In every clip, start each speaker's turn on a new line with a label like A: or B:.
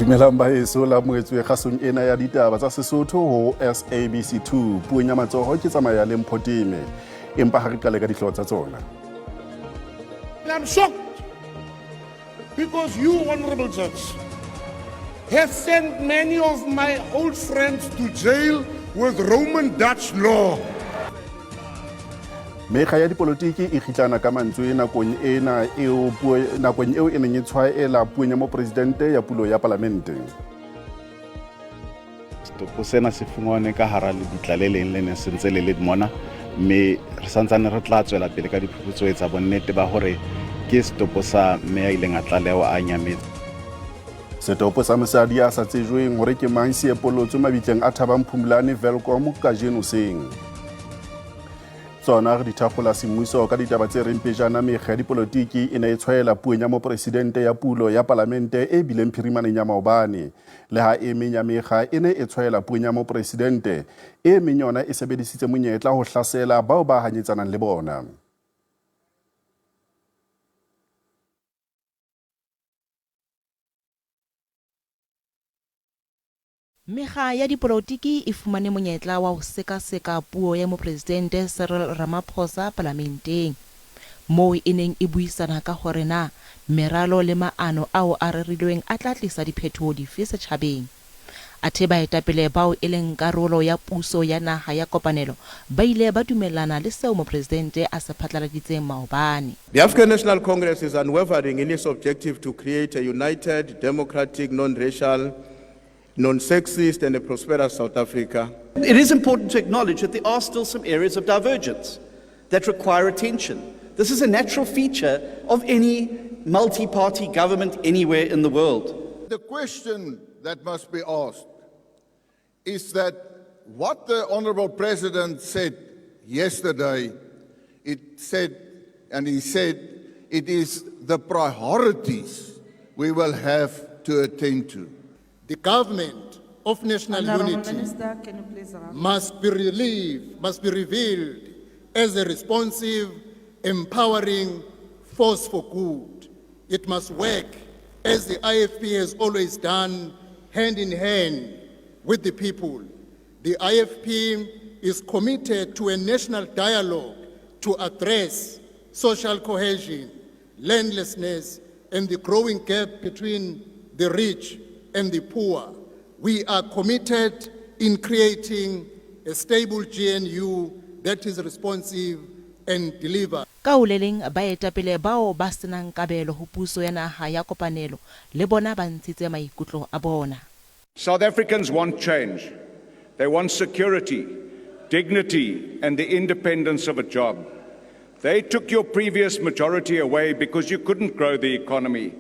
A: Dumelang baheso la moetswe kgasong ena ya ditaba tsa Sesotho ho SABC 2. Puong ya matsoho ke tsamaya le Mpho Teme. Empa ha re qale ka dihlooho tsa tsona.
B: I'm shocked because you, Honorable Judge, have sent many of my old friends to jail with Roman Dutch law.
A: Mekga ya dipolotiki e kgitlana ka mantswe nakong ena eo puo nakong eo e neng e tshwaela puong ya mopresidente ya pulo ya palamente.
C: Setopo sena se fumane ka hara lebitla le leng le neng se ntse le le mona, mme re santsane re tla tswela pele ka diphuputso etsa bonnete ba hore ke setopo sa mme ya ileng a tlalewa a nyametse.
A: Setopo sa mosadi ya sa tsejweng hore ke mang se epolotswe mabitleng a Thabang Phumlane Welkom kajeno seng. Tsona re di thakgola semmuso ka ditaba tse reng pejana mekga ya dipolotiki e ne e tshwaela puong ya mopresidente ya pulo ya palamente e bileng phirimaneng ya maobane. Le ha e meng ya mekga e ne e tshwaela puong ya mopresidente, e meng yona e sebedisitse monyetla ho hlasela bao ba hanyetsanang le bona.
D: Mekga ya dipolotiki e fumane monyetla wa ho sekaseka puo ya Mopresidente Cyril Ramaphosa palamenteng, moo e neng e buisana ka hore na meralo le maano ao a rerilweng a tla tlisa diphetoho dife setjhabeng. Athe baetapele bao e leng karolo ya puso ya naha ya kopanelo ba ile ba dumellana le seo Mopresidente a se phatlaladitseng maobane.
E: The African National Congress is unwavering in its objective to create a united, democratic, non-racial, non-sexist and a prosperous South Africa.
F: It is important to acknowledge that there are still some areas of divergence that require attention. This is a natural feature of any multi-party government anywhere in the world.
G: The question that must be asked is that what the Honorable President said yesterday, it said, and he said, it is the priorities we will have to attend to.
B: The government of national
H: Honorable
B: unity
H: Minister, can you please wrap?
B: must be relieved, must be revealed as a responsive, empowering force for good. It must work as the IFP has always done, hand in hand with the people. The IFP is committed to a national dialogue to address social cohesion, landlessness, and the growing gap between the rich and the poor. We are committed in creating a stable GNU that is responsive and deliver.
D: Ka ho le leng, baetapele bao ba se nang kabelo ho puso ya naha ya kopanelo le bona ba ntshitse maikutlo a bona.
E: South Africans want change. They want security, dignity, and the independence of a job. They took your previous majority away because you couldn't grow the economy,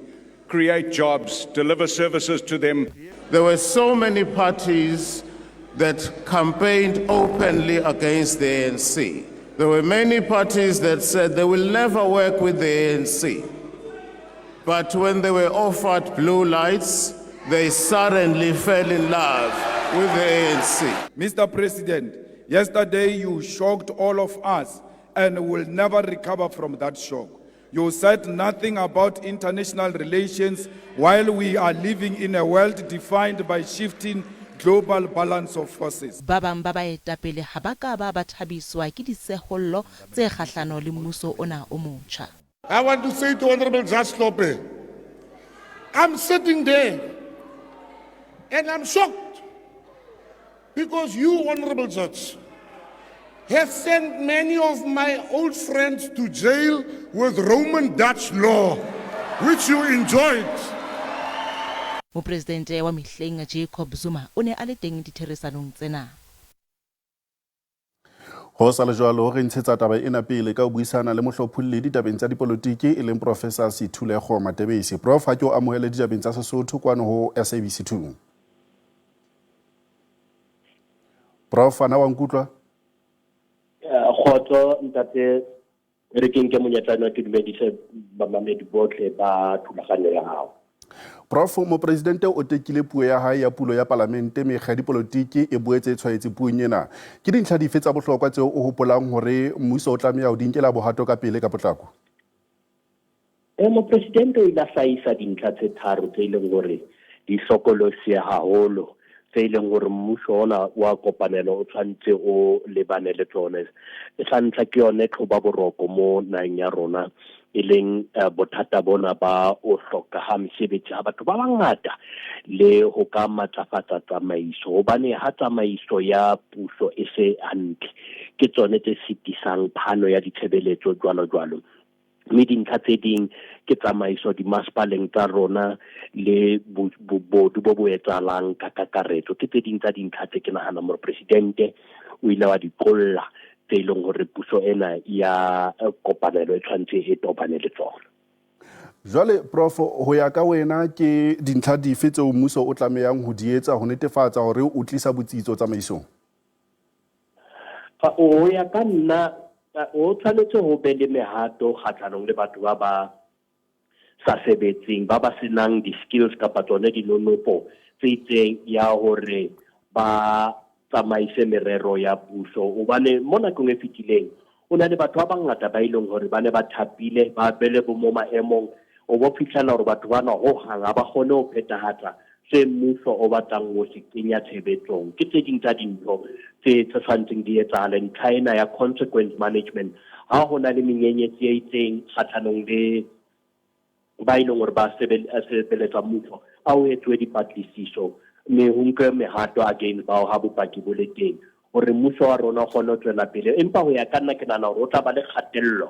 E: create jobs, deliver services to them.
I: There were so many parties that campaigned openly against the ANC. There were many parties that said they will never work with the ANC. But when they were offered blue lights, they suddenly fell in love with the ANC.
J: Mr. President, yesterday you shocked all of us and will never recover from that shock. You said nothing about international relations while we are living in a world defined by shifting global balance of forces.
D: Ba bang ba baetapele ha ba ka ba ba thabiswa ke disehollo tse kgahlano le mmuso ona o motjha.
B: I want to say to Honorable Judge Hlophe, I'm sitting there and I'm shocked because you, Honorable Judge, have sent many of my old friends to jail with Roman Dutch law, which you enjoyed.
D: Mopresidente wa mehleng Jacob Zuma o ne a le teng ditherisanong tsena.
A: Ho sa le jwalo, re ntshetsa taba ena pele ka ho buisana le mohlopholli ditabeng tsa dipolotiki e leng Professor Sethulego Matebesi. Prof, ha ke o amohele ditabeng tsa Sesotho kwano ho SABC 2. Prof, ana wa nkutlwa?
K: Kgotso ntate, re ke nke monyetla ona ke dumedise bamamedi botlhe ba thulaganyo ya gago.
A: Prof, mopresidente o tekile puo ya hae ya pulo ya palamente, mekga ya dipolotiki e boetse e tshwaetse puong ena. Ke dintlha dife tsa bohlokwa tseo o hopolang hore mmuso o tlameha ho di nkela bohato ka pele ka potlako?
K: Mopresidente o ile a hlahisa dintlha tse tharo tse e leng hore di hlokolosi haholo tse e leng gore mmuso ona wa kopanelo o tshwanetse o lebane le tsone. Sa ntlha ke yone tlhoba boroko mo naheng ya rona, e leng bothata bona ba o hloka ha mesebetsi ha batho ba bangata le ho ka matlafatsa tsamaiso, hobane ha tsamaiso ya puso e se hantle ke tsone tse sitisang phano ya ditshebeletso jwalo jwalo. Mme dintlha tse ding ke tsamaiso dimasepaleng tsa rona le bobodu bo bo etsahalang ka kakaretso. Ke tse ding tsa dintlha tse ke nahanang hore presidente o ile wa di qolla tse e leng hore puso ena ya kopanelo e tshwanetse e tobane le tsona.
A: Jwale Prof, ho ya ka wena ke dintlha dife tseo mmuso o tlamehang ho di etsa ho netefatsa hore o tlisa botsitso tsamaisong?
K: Ho ya ka nna, ho tshwanetse ho be le mehato kgahlanong le batho ba ba sa sebetseng, ba ba senang di-skills kapa tsone dinonofo tse itseng ya hore ba tsamaise merero ya puso. Hobane mo nakong e fetileng o na le batho ba bangata ba e leng hore ba ne ba thapile, ba bele bo mo maemong, o bo fitlhela hore batho bana hohang ha ba kgone ho phethahatsa se mmuso o batlang ho se kenya tshebetsong. Ke tse ding tsa dintho tse tshwanetseng di etsahale. Ntlha ena ya consequence management, ha ho na le menyenyetsi e itseng kgahlanong le ba e leng hore ba sebeletsa mmuso, a ho etsuwe dipatlisiso mme ho nkwe mehato against bao ha bopaki bo le teng, hore mmuso wa rona o kgone ho tswela pele. Empa ho ya ka nna ke nahana hore o tla ba le kgatello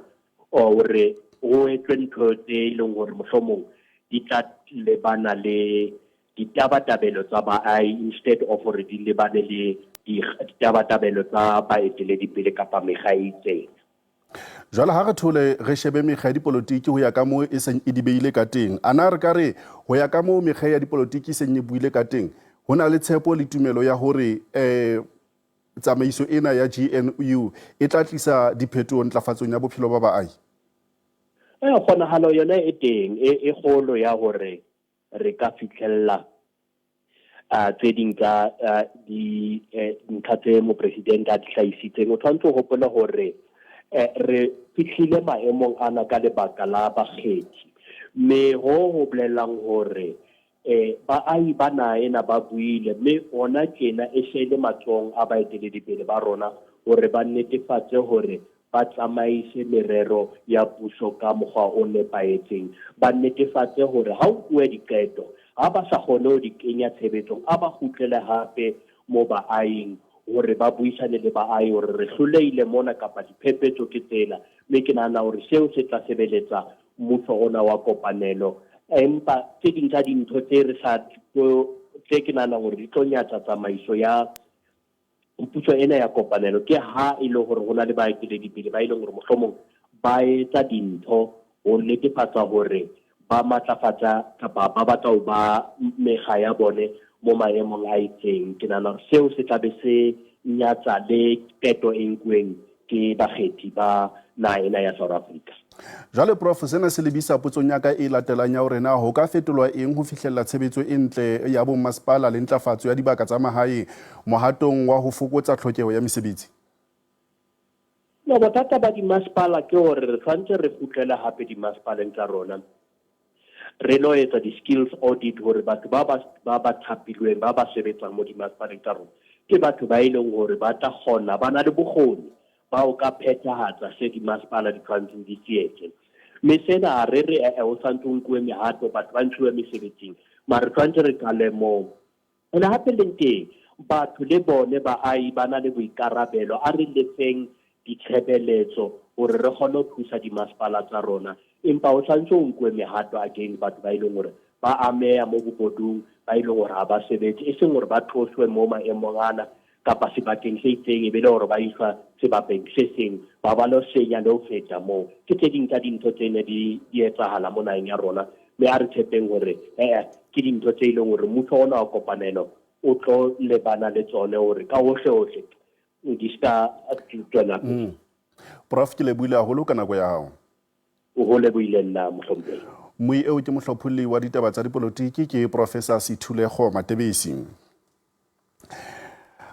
K: hore ho etswe ntho tse e leng hore mohlomong di tla lebana le ditabatabelo tsa baahi instead of hore di lebane le ditabatabelo tsa baeteledipele kapa mekga e itseng.
A: Jwale ha re thole re shebe mekga ya dipolotiki ho ya ka moo e seng e di beile ka teng. A na re ka re ho ya ka moo mekga ya dipolotiki e seng e buile ka teng, ho na le tshepo le tumelo ya hore tsamaiso ena ya GNU e tla tlisa diphetoho ntlafatsong ya bophelo ba baahi?
K: Kgonahalo yona e teng e kgolo ya hore re ka fitlhella tse ding tsa dintlha tse mopresidente a di hlahisitseng. O tshwanetse o hopole hore re fihlile maemong ana ka lebaka la bakgethi, mme ho ho bolelang hore baahi ba naha ena ba buile, mme hona tjena e se le matsohong a baeteledipele ba rona hore ba netefatse hore ba tsamaise merero ya puso ka mokgwa o nepahetseng, ba netefatse hore ha o nkuwe diqeto, ha ba sa kgone ho di kenya tshebetsong, a ba kgutlele hape mo baahing hore ba buisane le baahi hore re hlolehile mona kapa diphephetso ke tsena. Mme ke nahana hore seo se tla sebeletsa mmuso ona wa kopanelo. Empa tse ding tsa dintho tse re sa tse ke nahanang hore di tlo nyatsa tsamaiso ya puso ena ya kopanelo ke ha e le hore ho na le baeteledipele ba e leng hore mohlomong ba etsa dintho ho netefatsa hore ba matlafatsa kapa ba batla ho ba mekga ya bone mo maemong a itseng. Ke nahana hore seo se tla be se nyatsa le qeto e nkuweng ke bakgethi ba naha ena ya South Africa.
A: Jwale Prof, sena se lebisa potsong ya ka e latelang ya hore na ho ka fetolwa eng ho fihlella tshebetso e ntle ya bommasepala le ntlafatso ya dibaka tsa mahaeng mohatong wa ho fokotsa tlhokeho ya mesebetsi?
K: No, bothata ba dimasepala ke hore re tshwanetse re kgutlele hape dimasepaleng tsa rona, re lo etsa di-skills audit hore batho ba ba ba thapilweng ba ba sebetsang mo dimasepaleng tsa rona ke batho ba e leng hore ba tla kgona, ba na le bokgoni ba ho ka phethahatsa se dimasepala di tshwanetseng di se etse. Mme sena ha re re ee ho santse ho nkuwe mehato batho ba ntshuwe mesebetsing, mara re tshwanetse re qale moo. Ene hape leng teng, batho le bone baahi ba na le boikarabelo, a re lefeng ditshebeletso hore re kgone ho thusa dimasepala tsa rona. Empa ho tshwanetse ho nkuwe mehato against batho ba e leng hore ba ameha mo bobodung, ba e leng hore ha ba sebetse, e seng hore ba tloswe mo maemong ana kapa sebakeng se itseng e be le hore ba iswa sebakeng se seng, ba ba lo senya le ho feta moo. Ke tse ding tsa dintho tse ne di etsahala mo naheng ya rona, mme a re tshepeng hore ee ke dintho tse e leng hore mmuso ona wa kopanelo o tlo lebana le tsone hore ka hohle hohle di ska tswela pele.
A: Prof, ke lebohile haholo ka nako ya hao.
K: Ho lebohile nna, mohlomphehi.
A: Mmui eo ke mohlopholli wa ditaba tsa dipolotiki ke Professor Sethulego Matebesi.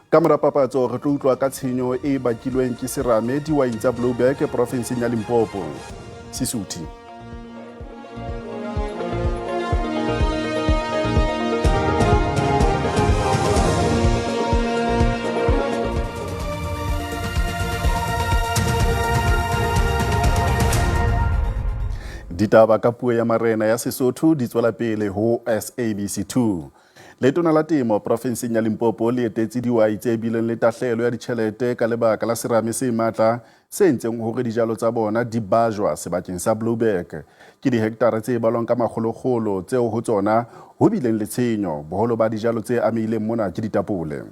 A: Ka mora papatso re tlo utlwa ka tshenyo e bakilweng ke serame diwaing tsa Blouberg porofenseng ya Limpopo. Sesuthi. Ditaba ka puo ya marena ya Sesotho di tswela pele ho SABC 2. Letona la Temo porofenseng ya Limpopo le etetse dihwai tse bileng le tahlehelo ya ditjhelete ka lebaka la serame se matla se entseng hore dijalo tsa bona di bajwa sebakeng sa Blouberg. Ke dihektara tse balwang ka makgolokgolo tseo ho tsona ho bileng le tshenyo. Boholo ba dijalo tse amehileng mona ke ditapole.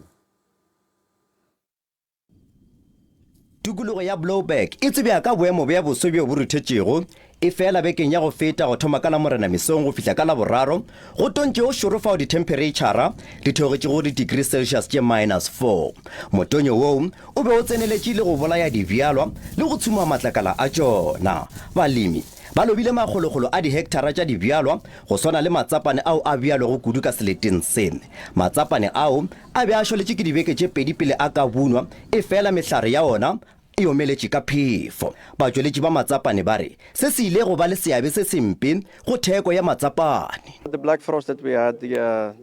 H: Tikologo ya Blouberg e tsebja ka boemo bja boso bjo bo ruthetšego, efela bekeng ya go feta go thoma ka Lamorena mesong go fihla ka Laboraro, go tontše o šoro fao dithemphereitšhara di theogetšego go di-degree Celsius tše minus 4. Motonyo woo o be o tseneletše le go bolaya dibjalwa le go tshuma matlakala a tšona. Balemi ba lobile makgolokgolo a dihektara tša dibjalwa go swana le matsapane ao a bjalwago kudu ka seleteng se. Matsapane ao A be a šwaletše ke dibeke tše pedi pele a ka bunwa, efela mehlare ya ona e omeletše ka phefo. Batšweletši ba matsapane ba re se se ile go ba le seabe se sempe go theko ya matsapane.
L: The black frost that we had here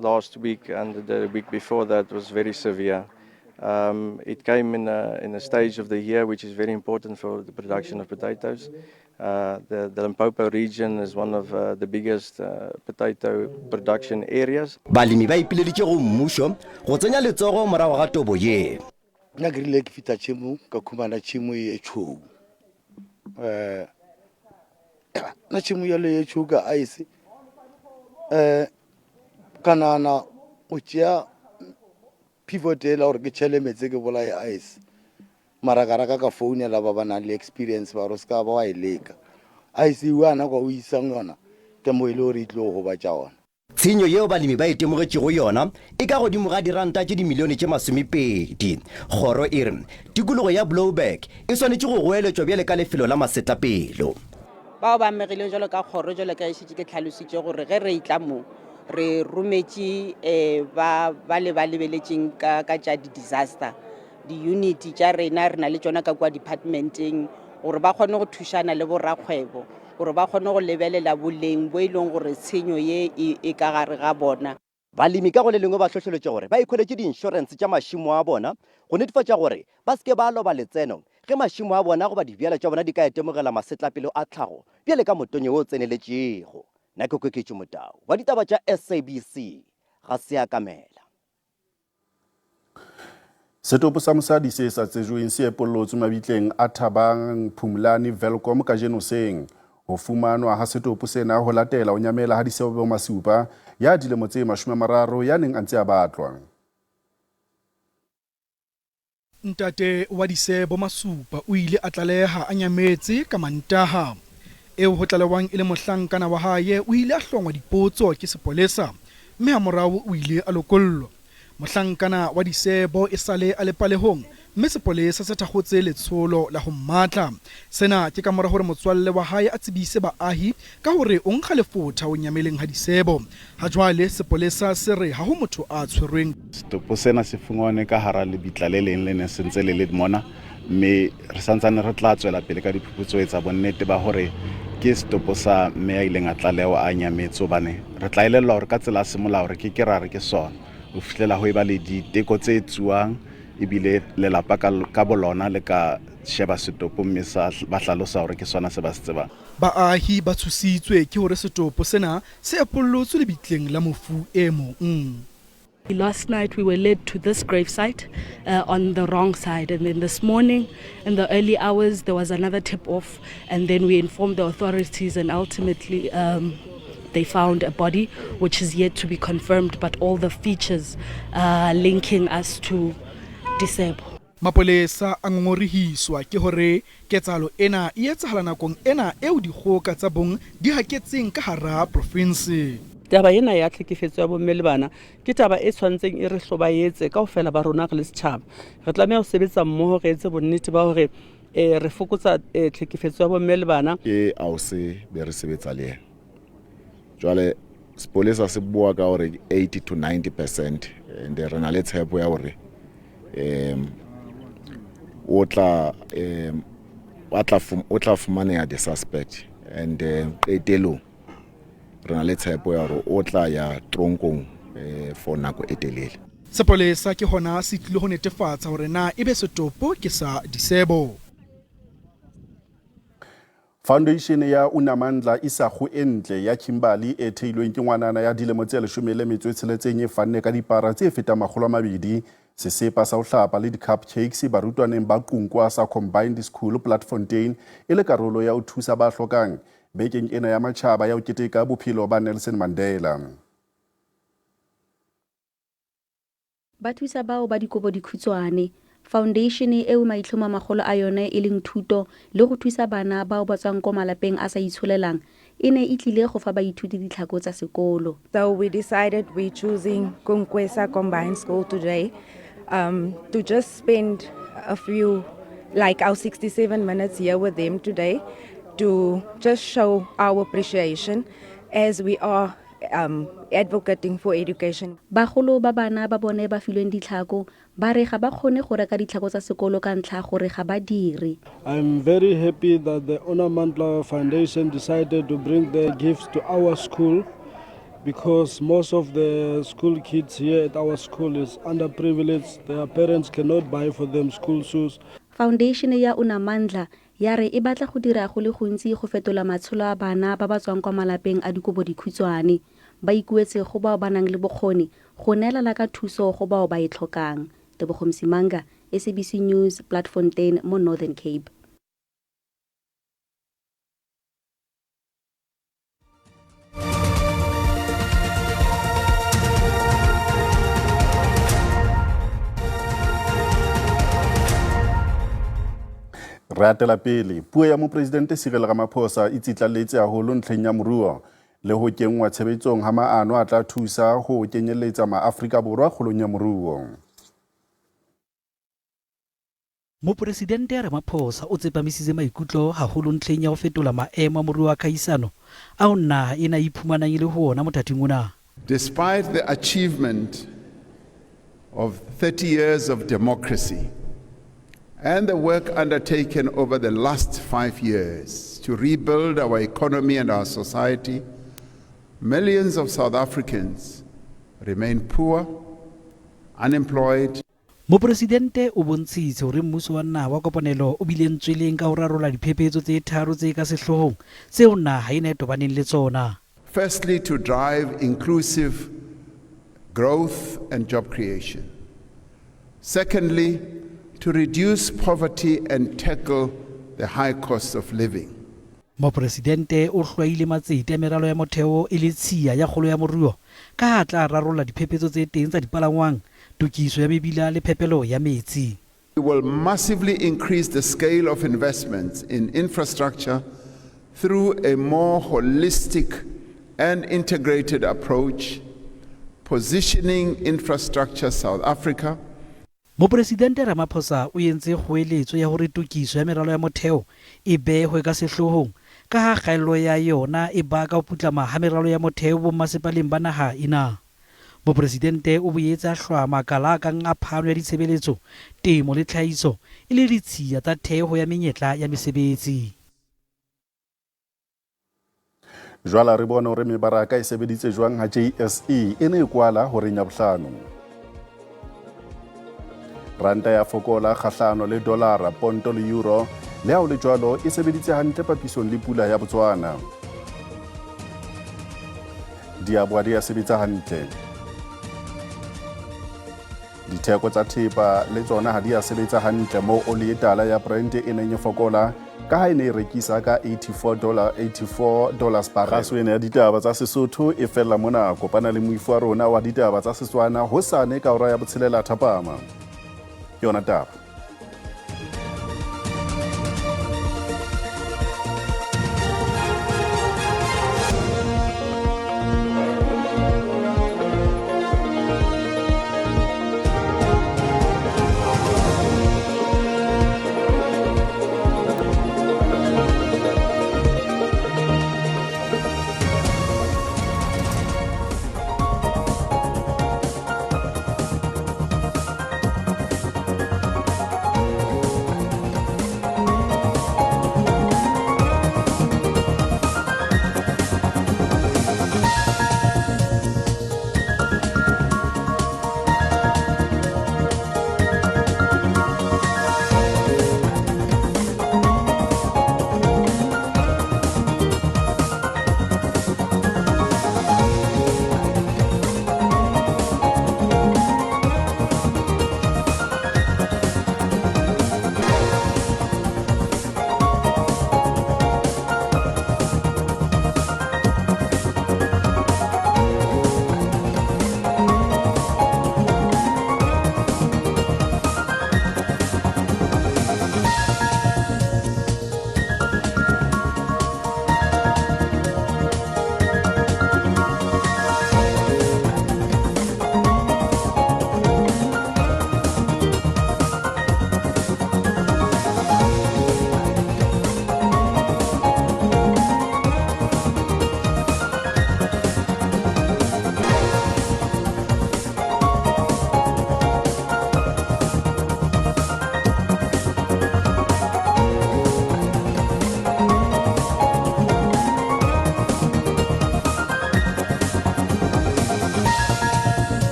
L: last week and the week before that was very severe. It came in a stage of the year which is very important for the production of potatoes. The Limpopo region is one of the biggest potato production areas.
H: Balemi ba ipileditše go mmušo go tsenya letsogo morago ga tobo ye.
M: Nna ke rile ke fihla tšhemong ka khumana tšhemo e tšhweu. Nna tšhemo yale e tšhweu ka ice ka nagana go tšea pivot ela gore ke tšhele meetse ke bolaye ice. Mara ka raka ka founela ba ba nang le experience ba re o se ka ba wa e leka. ICU yana kwa o isang yona ke mo e le gore e tlo go gobatša gona.
H: Tshenyo yeo balemi ba itemogetšego yona e ka godimo ga diranta tše dimilione tše masomepedi. Kgoro e re tikologo ya Blouberg e swanetše go goeletšwa bjale ka lefelo la masetlapelo.
N: Bao ba amegileng jwalo ka kgoro, jwalo ka e šetše ke tlhalositše gore ge re etla mo re rometše ba ba le ba lebeletšeng ka ka tša di-disaster. Diyuniti tša rena re na le tšona ka kua departmenteng gore ba kgone go thušana le borakgwebo gore ba kgone go lebelela boleng bo e leng gore tshenyo ye e, e ka gare ga bona.
H: Balemi ka go le lengwe ba hlohleletšwa gore ba ikhweletše diinšorense tša mašemo a bona go netefatša gore ba se ke ba loba letseno ge mašemo a bona goba dibjalo tša bona di ka itemogela masetlapelo a tlhago bjale ka motonyo wo o tseneletšego. Nna ke Koketšo Motau wa ditaba tša SABC, ga se a kamela.
A: Setopo sa mosadi se sa tsejweng se epollotswe mabitleng a Thabang Phumlani Welkom kajeno seng. Ho fumanwa ha setopo sena ho latela ho nyamela ha Disebo Masupa ya dilemo tse 30 ya neng a ntse a batlwa.
O: Ntate wa Disebo Masupa o ile a tlaleha a nyametse ka Mantaha. Eo ho tlalewang e le mohlankana wa hae o ile a hlongwa dipotso ke sepolesa mme hamorao o ile a lokollwa. Mohlankana wa Disebo esale a le palehong mme sepolesa se thakgotse letsholo la ho mmatla. Sena ke kamora hore motswalle wa hae a tsebise baahi ka hore o nkga lefotha ho nyameleng ha Disebo. Ha jwale sepolesa se re ha ho motho a tshwerweng.
C: Setopo sena se fumanwe ka hara lebitla le leng le neng se ntse le le mona, mme re santsane re tla tswela pele ka diphuputso ho etsa bonnete ba hore ke setopo sa mme ya ileng a tlalewa a nyametse, hobane re tla elellwa hore ka tsela ya semolao re ke ke ra re ke sona ho fihlela ho eba le diteko tse etsuwang ebile lelapa ka bolona le ka sheba setopo mme sa ba hlalosa hore ke sona se ba se tsebang.
O: Baahi ba tshositswe ke hore setopo sena se epollotswe lebitleng la mofu e mong.
P: Last night we were led to this gravesite on the wrong side, and then this morning in the early hours there was another tip off, and then we informed the authorities, and ultimately they found a body which is yet to be confirmed, but all the features linking us to Disebo.
O: Mapolesa a ngongorehiswa ke hore ketsahalo ena e etsahala nakong ena eo dikgoka tsa bong di haketseng ka hara profinse.
Q: Taba ena ya tlhekefetso ya bomme le bana ke taba e tshwantseng e re hlobaetse kaofela ba rona re le setjhaba. Re tlameha ho sebetsa mmoho re etse bonnete ba hore re fokotsa tlhekefetso ya bomme le bana.
R: Ke ausi be re sebetsa le yena. Jwale sepolesa se bua ka hore 80 to 90% and re na le tshepo ya hore o tla o tla fumaneha the suspect and qetelong re na le tshepo ya hore o tla ya tronkong for nako e telele.
O: Sepolesa ke hona se tlile ho netefatsa hore na ebe setopo ke sa Disebo.
A: Foundation ya Unamandla Isago e Ntle ya Kimberley e theilweng ke ngwanana ya dilemo tse 16 e fanne ka dipara tse fetang 200, sesepa sa ho hlapa le di-cupcakes barutwaneng ba Qunkwasa Combined School Platfontein e le karolo ya ho thusa ba hlokang bekeng ena ya matjhaba ya ho keteka bophelo ba Nelson Mandela.
S: Ba thusa bao ba dikobo dikhutshwane. Foundation eo maitlhomo a magolo a yone e leng thuto le go thusa bana bao ba tswang ko malapeng a sa itsholelang e ne e tlile go fa baithuti ditlhako tsa sekolo.
T: So we decided we're choosing Kunkwesa Combined School today to just spend a few, like our 67 minutes here with them today, to just show our appreciation as we are advocating for education.
S: Bagolo ba bana ba bone ba filweng ditlhako ba re ga ba kgone go reka ditlhako tsa sekolo ka ntlha gore ga ba dire.
U: I'm very happy that the Onamandla Foundation decided to bring their gifts to our school, because most of the school kids here at our school is underprivileged. Their parents cannot buy for them school shoes.
S: Foundation ya Unamandla ya re e batla go dira go le gontsi go fetola matshelo a bana ba ba tswang kwa malapeng a dikobo dikhutshwane. Ba ikuetse go bao ba nang le bokgoni go neelana ka thuso go bao ba e tlhokang. Tebogo Msimanga, SABC News, Platfontein mo Northern Cape.
A: Re atela pele. Puo ya Mopresidente Cyril Ramaphosa e tsitlalletse haholo ntlheng ya moruo le ho kenngwa tshebetsong ha maano a tla thusa ho kenyelletsa maAfrika Borwa kgolong ya moruo.
V: Mopresidente Ramaphosa o tsepamisitse maikutlo haholo ntlheng ya ho fetola maemo a moruo wa khahisano ao naha ena e iphumanang e le ho ona mothating ona.
W: Despite the achievement of 30 years of democracy and the work undertaken over the last 5 years to rebuild our economy and our society, millions of South Africans remain poor, unemployed.
V: Mopresidente o bontshitse hore mmuso wa naha wa kopanelo o bile ntsweleng ka ho rarolla diphephetso tse tharo tse ka sehloohong tseo naha ena e tobaneng le tsona.
W: Firstly, to drive inclusive growth and job creation. Secondly, to reduce poverty and tackle the high cost of living.
V: Mopresidente o hlwaile matsete a meralo ya motheo e le tshiya ya kgolo ya moruo ka ha tla rarolla diphephetso tse teng tsa dipalangwang, tokiso ya mebila le phepelo ya metsi.
W: We will massively increase the scale of investments in infrastructure through a more holistic and integrated approach, positioning Infrastructure South Africa.
V: Mopresidente Ramaphosa o entse kgoeletso ya hore tokiso ya meralo ya motheo e behwe ka sehloohong ka ha kgaello ya yona e baka ho putlama ha meralo ya motheo bommasepaleng ba naha ena. Mopresidente o boetse a hlwa makala a kang a phano ya ditshebeletso, temo le tlhahiso e le ditshiya tsa theho ya menyetla ya mesebetsi.
A: Jwale re bone hore mebaraka e sebeditse jwang ha JSE e ne e kwala horeng ya bohlano. Ranta ya fokola kgahlano le dollara, ponto le euro, le ha ho le jwalo e sebeditse hantle papisong le pula ya Botswana. Diaboa di a sebetsa hantle. Ditheko tsa thepa le tsona ha di a sebetsa hantle moo oli e tala ya Brent e neng e fokola ka ha e ne e rekisa ka $84 barrel. Kgaso ena ya ditaba tsa Sesotho e fella mona. Kopana le moifo wa rona wa ditaba tsa Setswana hosane ka hora ya botshelela thapama. Ke yona taba.